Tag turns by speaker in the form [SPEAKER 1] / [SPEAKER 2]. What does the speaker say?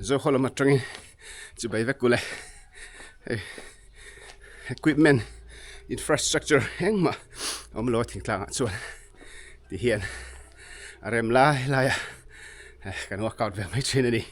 [SPEAKER 1] Zoho lam atangin chibai vek ule hei equipment infrastructure engmah a awm lo a thingtlang ah chuan ti hian a rem lai lai a kan workout ve mai thin a ni.